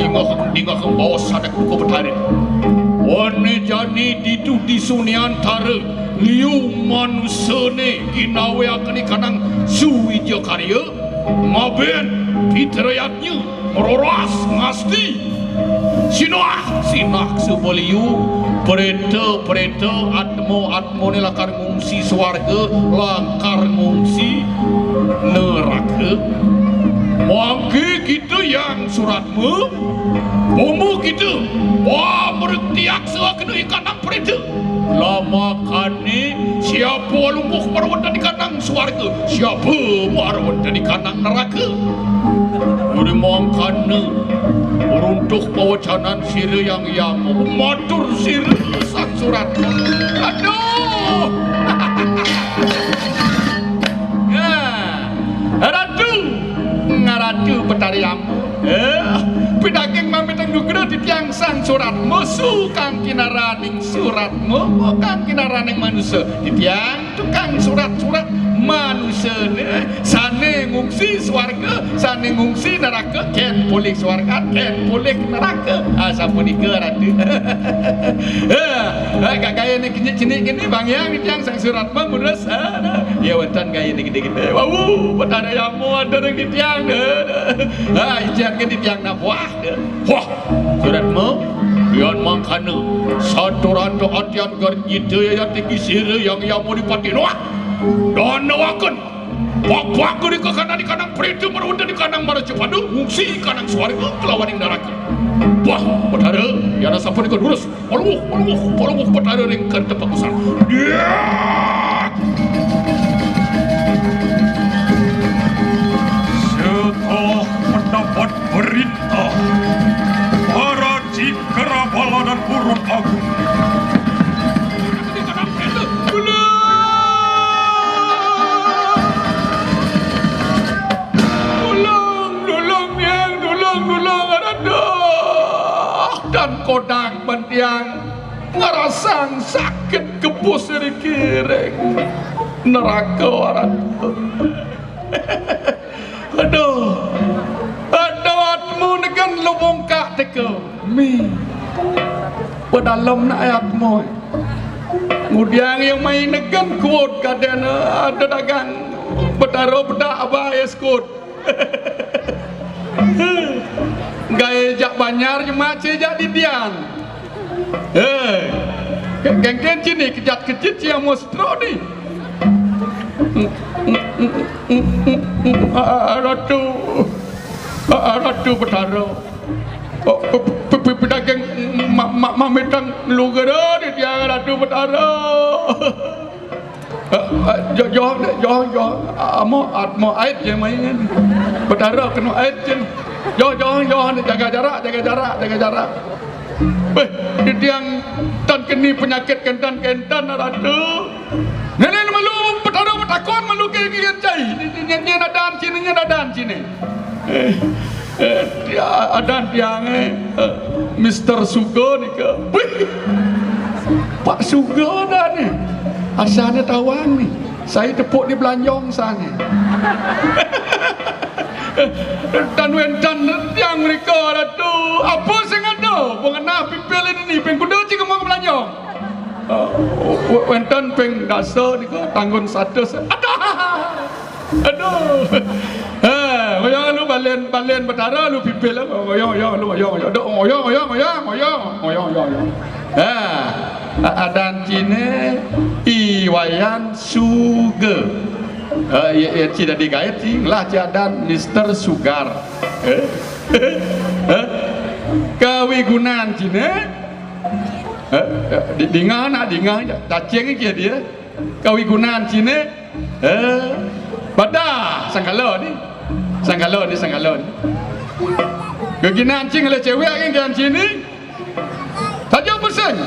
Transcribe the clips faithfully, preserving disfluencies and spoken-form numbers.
Dingeh, dingeh baos sadek buka Betara. Wane jani ditu di suniantara liu manusané ginawéaken ikanang suwija karya, ngabén pitrayatnya, ngroras ngasti. Sinah, sinah suba liu, préta-préta, atma-atmané lakar ngungsi swarga, lakar ngungsi neraka. Mangké kita Hyang Suratma, bumbu kita, pamrektiaksa kena ikanang préta. Lah makané, siapa alungguh mara wénten ikanang swarga, siapa mara wénten ikanang neraka. Uri mangkana, runtuh pawecanan sira Hyang Yama, matur sira Sang Suratma. Aduh. Ya, Ratu, ngaratu Betara Yama. Eh, pidaging mamitang nugra titiang Sang Suratma, su kang kinaraning Suratma, kang kinaraning manusa. Titiang tukang surat-surat manusané sané ngungsi swarga, sané ngungsi neraka, kén polih swarga, kén polih neraka. Ah, sapunika, Ratu. Eh, eh, gagayané cenik-cenik kéné, Bang Hyang, titiang Sang Suratma ngurus. Ah, ya, wénten gayané gedé-gedé. Wau, Betara Yama ada ring titiang. Ah, icén ké titiang nak buah. Wah, Suratma, yan mangkana, saturata atian garjita yayati gisira Hyang Yama Dipati Noah. Danawaken, babak rika kanang ikanang préta mara wénten ikanang maracapada, ngungsi ikanang swarga kalawaning naraka. Wah, Betara, yan sapunika durus. Palungguh, palungguh, palungguh Betara ring kerta pakusan. Dia! Setelah mendapat berita para jikera bala dan burung agung. Tulung, tulung, Hyang, tulung, tulung, aduh. Dan kodang ban tiang ngrasang sakit gepus ring kiring. Neraka, aduh. Aduh. Aduh, atmu negen lubung kak teka. Mi. Pedalem nak atmu. Ngudiang yang mai negen kuut kadén, ada dagang Betara bedak abai es kuut. Gaé jak banjar nyemak cé jak didian. Eh, kéngkén cini kejat kejit cé amos tro ni. Ah, Ratu. Ah, Ratu Betara. Oh, pe-, pe-, pe-, pedaging ma-, ma-, mamitang lugra di tiang Ratu Betara. Eh, eh, jo-, joh, dek, joh, joh. Amo, atmo ait je main. Betara kena ait je. Joh, joh, joh, dek, jaga jarak, jaga jarak, jaga jarak. Beh, di tiang tan keni penyakit kentan-kentan, Ratu. Nenen malu, Betara betakon malu ke ngian cai. Nyen, nyen adan sini, nyen adan sini. Eh, eh, dia, adan tiang, eh, eh, Mister Suga nika. Wih, Pak Suga dah ni. Asalnya tawang ni. Saya tepuk di belanjong sana. Tan wénten tiang mrika, Ratu. Apa sing ada? Pengenah pipil ini, ping kuda cing kemang belanjong. Eh, w-, wénten ping dasa nika, tanggun satus. Aduh. Aduh. Ha, ngoyong lu balen, balen Betara lu pipil, ngoyong, ngoyong lu, ngoyong, ngoyong. Dok, ngoyong, ngoyong, ngoyong, ngoyong, ngoyong, ngoyong, ngoyong. Ha, a-, adan cine I Wayan Suga. Ha, iya, iya, ci dadi gaé, ci ngelah ci adan Mister Sugar. Eh? Eh? Kawigunan cine? Eh? Di-, dingeh nak, dingeh, cacing ke dia. Kawigunan cine, eh, pada sangkala ni. Sangkala ni, sangkala ni. Geginan cing le cewek kan, kan cine. Saja pusing.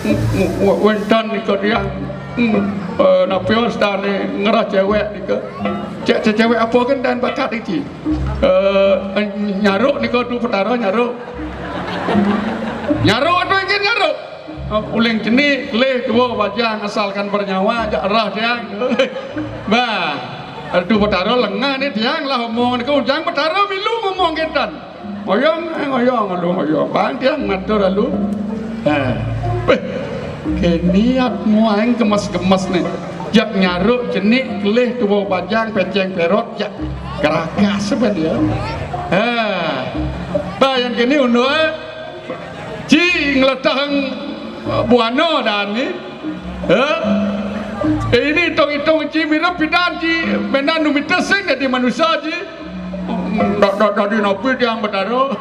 W-, w-, wénten nika tiang. Hmm, eh, napi sedane ngerah cewek nika. Cek, cek cewek apa kan dan bakat iki. Eh, nyaruk nika tu Betara nyaruk. Nyaruk tu ingin nyaruk. Uling cenik, kelih tua bajang asalkan bernyawa, jak rah tiang. Bah, aduh Betara lengah ni tiang lah omong ni. Kau jang Betara milu ngomong ketan. Ngoyong, eh, ngoyong, aduh, ngoyong. Bang tiang matur lalu. Eh, beh, keni atmu aing gemes-gemes nih. Jak nyaruk cenik kelih tubuh bajang peceng perot jak geragas apa dia. Eh, bah yang keni unduk, eh. Ci ngeletang, eh, buana dan ni. Eh? Eh, ini hitung-hitung ci mirip pidan ci menan numites sing dadi manusia ci. Dak dak dadi napi tiang Betara.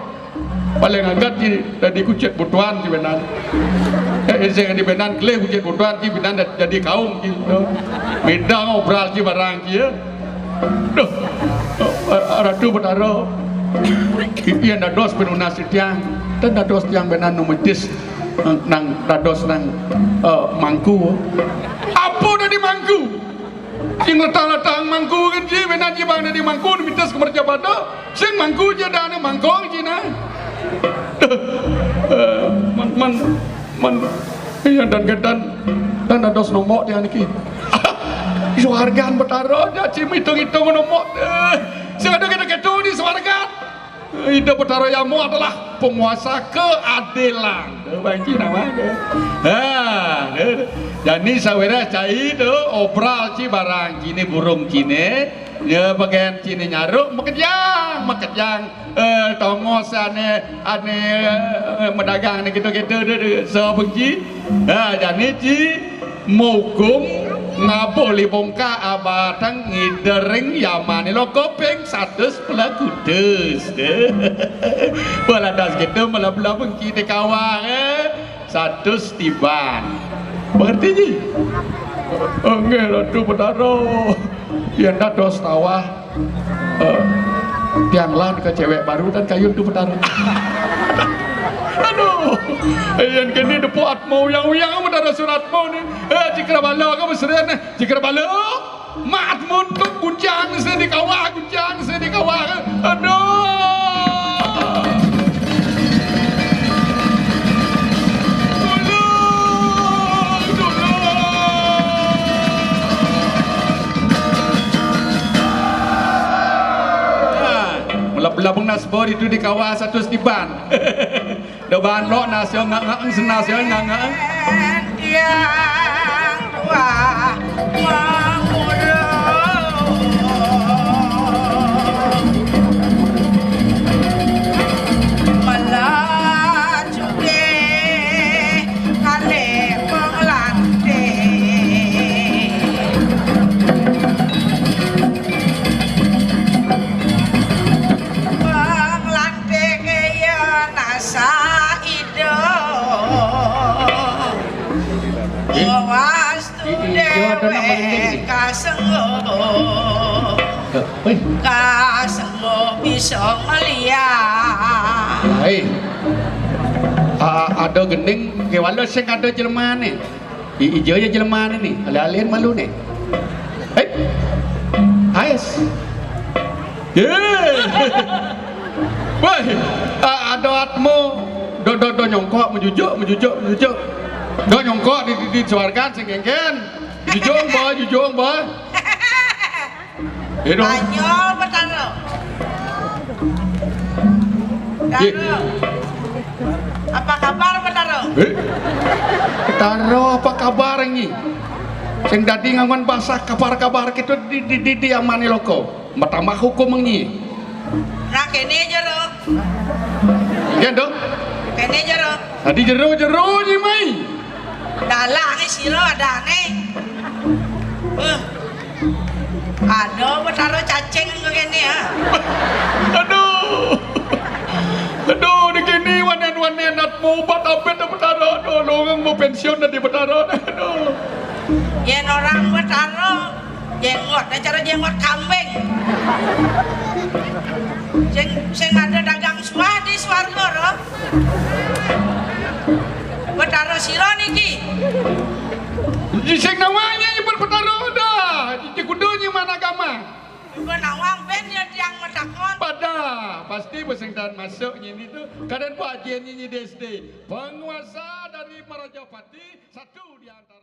Paling angkat ci dadi kucit butuan ci menan. Eh, sing dadi menan kelih kucit butuan ci menan da- dadi kaum ci. Midang obral ci barang ci ya. Duh. Eh, Ratu Betara. Iya dados penunas tiang. Dan dados tiang menan numitis. Nang dados nang, eh, mangku. Apa dadi mangku? Sing letang-letang mangku kan ji, benar ji bang dadi mangku, mitas ke mercapada. Sing mangku je dana mangkong ji nah. Eh, man, man, man. Iya dan gedan dan dados nombok dia niki. Suhargan Betara aja cim hitung-hitung nombok. Eh, sing ada kita ketu di suhargan. Ida Betara Yama adalah penguasa keadilan. Tuh, Bang Ji nama dia. Ha, dia. Jani sawereh cai tu obral ci barang cine burung cine. Ya bagian cine nyaruk makejang, makejang. Eh, tongos ane, ane, eh, medagang ni gitu-gitu tu, tu. So Bang Ji. Ha, jani ci Mukung ngabuli bongkak abatang ngidering yamane loko ping satus pelakutus. Baladas gitu mula-mula bengki di kawang, eh. Satus tiban. Mengerti ji? Enggih Ratu Betara. Yen dados tawah, eh, tiang lan ke cewek baru dan kayun tu Betara. Aduh, yen kene depu atma uyang-uyang Betara suratmu ni. Eh, jika bala ke mesren eh, jika bala. Mat muntuk guncang sini kawah, guncang sini kawah. Aduh. Tulung, tulung. Ah, mula-mula pengenas bor itu di kawah satu setiban. Doban lo nasio ngangeng senasio ngangeng. Tiang tuah mengurung melaju ke kale pengelanting. Pengelanting ya nasa idup. Wastu dewek kasenggo. Kasenggo bisa ngeliat. Hai. A- ada gending kewala sing ada jelemane. I- ijo ya jelemane ni. Ale-alen malu ni. Hei. Ais. Ye. Woi, a- ada atmu do do do nyongkok menjujuk menjujuk menjujuk. Do nyongkok di di, di suargan sing kengken. Jujung boy, jujung boy. Hidup. Ayo Betara. Ye. Betara. Apa kabar Betara? Eh. Betara apa kabar ini? Sing dadi ngangon bahasa kabar-kabar kita di di di, di amane loko. Bertambah hukum ini. Nah kene jero. Iya dong. Kene jero. Tadi jero jero ni mai. Dalang ni sira adane. Eh. Ada Betara cacing engko kene ya. Aduh. Aduh, di kene wanen-wanen atmu obat abet Betara. Aduh, lorong mau pensiun dadi Betara. Aduh. Yen orang Betara jenggot, nah cara jenggot kambing. Sing sing ada dagang suah di swarga, roh. Betara sira niki. Sing namanya nyebut Betara dah. Di kudu nyeman agama. Juga nawang ben ya tiang metakon. Pada pasti bersengdan masuk nyini tu. Kadang buat ajian nyini D S D. Penguasa dari Merajapati satu di antara